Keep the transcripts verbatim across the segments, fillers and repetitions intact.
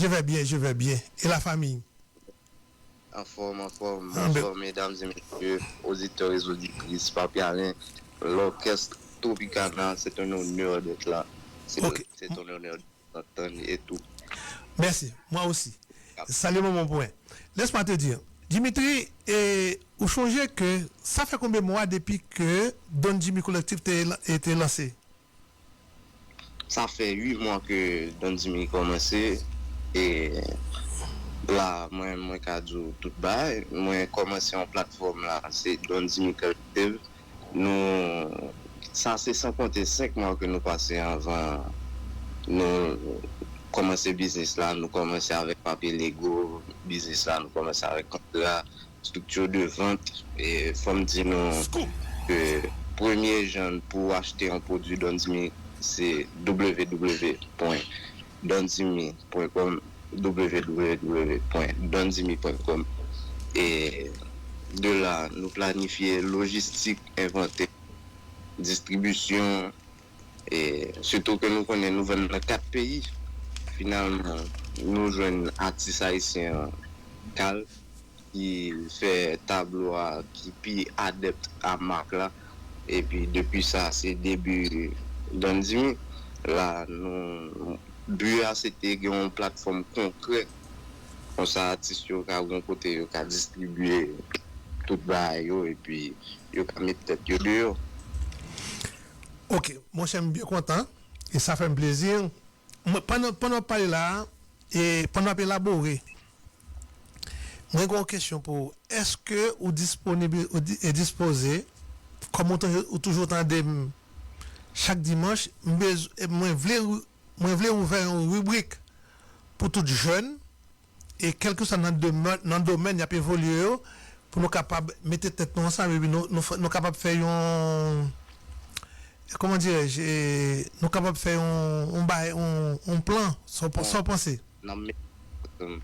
Je vais bien, je vais bien. Et la famille? Anfòm, anfòm. Bonswa, medam e mesye, oditè e oditris, Papi Alen, lòkès Tropicana, c'est un honneur d'être là. C'est Ok. C'est un honneur d'entendre et tout. Merci, moi aussi. Salut mon bon point. Laisse-moi te dire, Dimitri, e, ou sonje ke sa fè konbyen mwa depi ke Don Jimmy Collective te, te lanse? Sa fè uit mwa ke Don Jimmy kòmanse, e la mwen mwen ka di w tout bagay. Mwen kòmanse yon platfòm la, se Don Jimmy Collective. Nou, sa se san konte senk mwa ke nou pase anvan nou kòmanse biznis la. Nou kòmanse avèk papye lego, biznis la, nou kòmanse avèk kontra, structure de vente. E fò m di nou ke premye jan pou achte yon pwodui Don Jimmy se w w w pwen don jimmy pwen com, w w w pwen don jimmy pwen com. E de la, nou planifye lojistik, envantè, distribisyon, e sitou ke nou konnen nou vann nan kat peyi. Finalman, nou jwenn atis ayisyen an, Kal, ki fè tablo a, ki pi adèpt a mak la. Epi depi sa, se debi Don Jimmy. La, nou, bi a se te gen yon platfòm konkrè. Konsa, atis yo ka gen yon kote yo ka distribye tout bagay yo, epi yo ka met tèt yo deyò. Ok, monchè, m byen kontan. E sa fè m plezi. Mwen, pandan, pandan w ap pale la a, e pandan w ap elabore, mwen gen yon kesyon pou ou. Èske ou disponib ou di- e dispoze, kòm ou, tan- ou toujou tande m chak dimanch, m bez- e mwen vle, mwen vle ouvè yon ribrik pou tout jèn, e kèlkeswa nan domè- nan domèn y ap evolye yo, pou nou kapab mete tèt nou ansanm, epi nou, nou, fè- nou kapab fè yon, kòman dirèj, e, nou kapab fè yon, yon bay, yon, yon plan, sa w p- sa w panse? Nan men,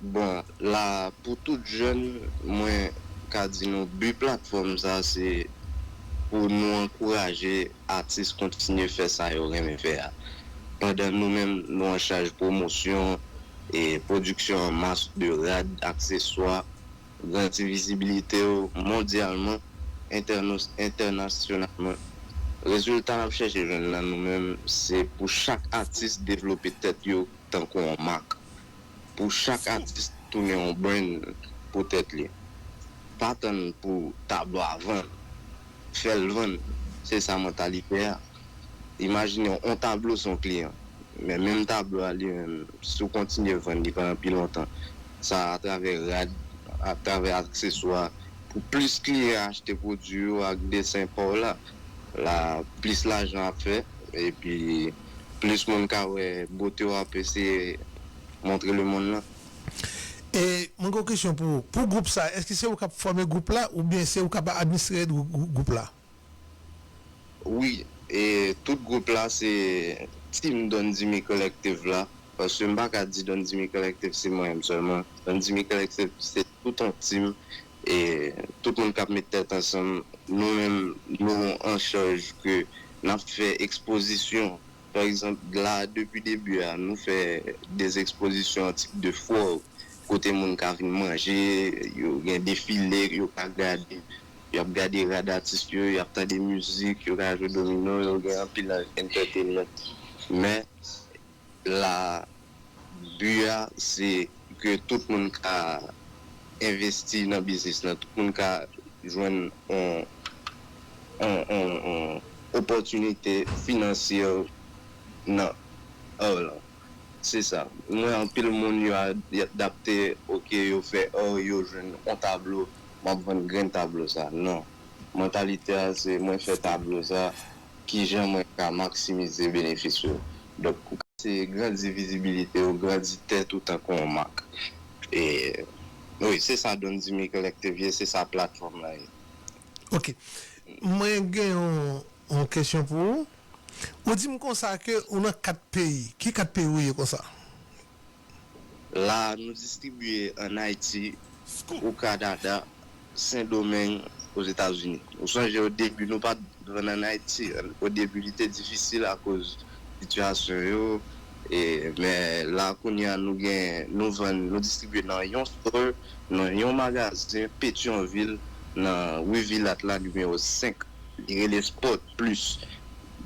bon, la, pou tout jèn, mwen ka di nou, bi platfòm sa, se pou nou ankouraje atis kontinye fè sa yo renmen fè a. Pandan nou menm, nou an chaj pwomosyon e pwodiksyon an mas de rad, akseswa, grandi vizibilite w mondyalman, entèno- entènasyonalman. Rezilta n ap chèche jwenn nan nou menm, se pou chak atis devlope tèt yo tankou yon mak. Pou chak atis tounen yon brand pou tèt li. Pa tann pou tablo a vann, fè l vann. Se sa mantalite a. Imajine w, yon tablo se yon kliyan. Men menm tablo a li menm, si w kontinye vann li pandan pi lontan, sa atravè rad, atravè akseswa, pou plis kliyan achte pwodui yo ak desen pa w la, la plis lajan ap fè, epi plis moun ka wè bote w ap eseye montre lemonn nan. E mwen gen yon kesyon pou ou. Pou gwoup sa, èske se ou k ap fòme gwoup la oubyen se ou k ap administre gwoup la? Wi, e tout gwoup la se Team Don Jimmy Collective la. Paske m pa ka di Don Jimmy Collective se mwen menm sèlman. Don Jimmy Collective se tout yon team, e tout moun k ap met tèt ansanm. Nou menm, nou an chaj ke n ap fè ekspozisyon. Pa egzanp, la, depi debi a, nou fè de ekspozisyon an tip de foire, kote moun ka vin manje, yo gen defile, yo ka gade, y ap gade rad atis yo, y ap tande mizik, yo ka jwe domino, yo gen anpil entertainment. Men, la, bi a, se ke tout moun ka envesti nan biznis lan, tout moun ka jwenn yon, yon, yon, yon opòtinite finansyè nan art lan. Se sa. M wè anpil moun yo a- y adapte, oke, yo fè art, yo jwenn yon tablo, m ap vann grenn tablo sa. Non. Mantalite a se mwen fè tablo sa, kijan mwen ka maksimize benefis yo. Donk, ou ka se grandi vizibilite w, grandi tèt ou tankou yon mak. E, wi, se sa Don Jimmy Collective ye, se sa platfòm la ye. Ok. Mwen gen yon, yon kesyon pou ou. Ou di m konsa ke ou nan kat peyi. Ki kat peyi ou ye konsa? La, nou distribye ann Ayiti, o Kanada, Sendomeng, Ozetazini. Ou sonje o debi, nou pa t vann ann Ayiti. O debi, li te difisil akoz sitiyasyon yo, E, men la kounye a nou gen, nou vann, nou distribye nan yon store, nan yon magazen, Petyonvil, nan ri Vilat la, nimewo senk. Li rele Sport Plus.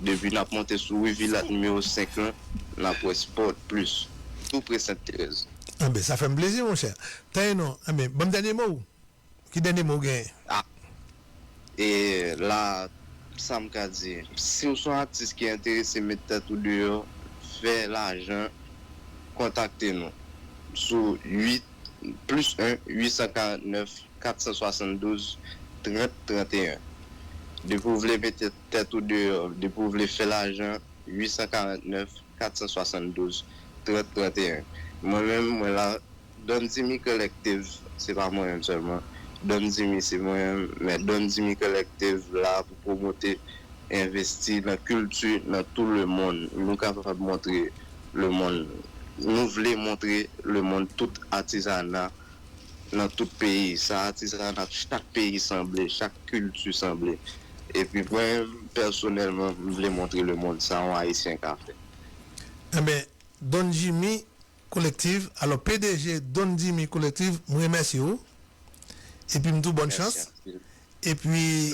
Depi n ap monte sou ri Vilat nimewo senk lan, n ap wè Sport Plus. Tou pre Sent Terèz. Anben, sa fè m plezi, monchè. Tande non, anben, ban m dènye mo w. Ki dènye mo w genyen? Ah. E la, sa m ka di, si w se yon atis ki enterese met tèt ou deyò, fè lajan, kontakte nou sou uit, plis en, uit san karant nèf, kat san swasanndouz, trant, trant e en. Depi w vle met tèt ou deyò, depi w vle fè lajan, uit san karant nèf, kat san swasanndouz, trant, trant e en. Mwen menm, mwen la, Don Jimmy Collective, se pa mwen menm sèlman. Don Jimmy, se mwen menm, men Don Jimmy Collective la pou pwomote, envesti nan kilti nan tou lemonn. Nou kapab montre lemonn, nou vle montre lemonn tout atizana nan tout peyi. Sa atizana chak peyi sanble, chak kilti sanble. Epi mwen, pèsonèlman, m vle montre lemonn sa yon Ayisyen ka fè. Enben, Don Jimmy Collective, alò P D G Don Jimmy Collective, m remèsye w. Epi m di w bòn chans. Epi,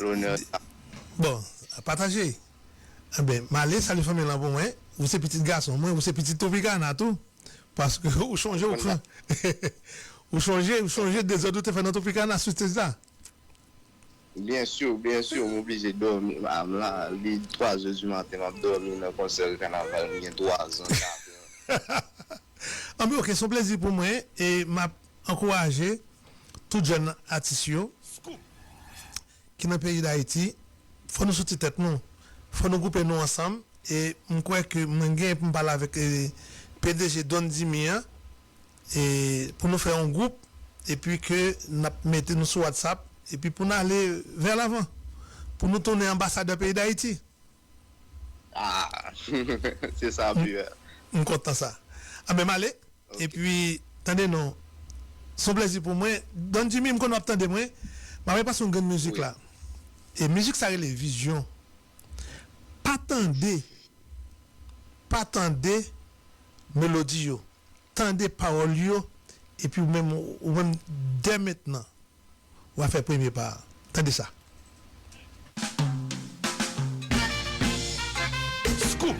bon, pataje. Enben, m ale salye fanmi lan pou mwen. Ou se pitit gason mwen, ou se pitit Tropicana tou. Paske ou chonje ou pran. Ou chonje, ou chonje dezòd ou te fè nan Tropicana sou stage la. Byen si, byen si, m oblije dòmi. A, m la, li twa zè di maten, m ap dòmi nan konsè kanaval, m gen twa zan sa. Anben, ok, se yon plezi pou mwen, e m ap ankouraje tout jèn atis yo ki nan peyi Dayiti, fò nou soti tèt nou, fò nou gwoupe nou ansanm, e m kwè ke mwen gen pou m pale avèk, e, P D G Don Jimmy an, e pou nou fè yon gwoup, epi ke n ap mete nou sou WhatsApp, epi pou n ale vè lavan, pou nou tounen anbasadè peyi Dayiti. Ah, se sa, m, m kontan sa. Anben, m ale, epi, tande non, se yon plezi pou mwen. Don Jimmy, m konn w ap tande mwen, m ap pase yon grenn mizik la. E mizik sa rele Vizyon. Pa tande, pa tande melodi yo, tande pawòl yo, epi ou menm, ou menm, dè mentnan, w a fè premye pa a. Tande sa. Scoop!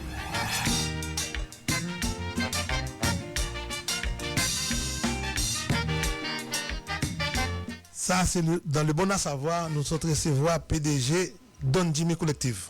Sa se le, dans le bon à savoir, nou sot resevwa P D G Don Jimmy Collective.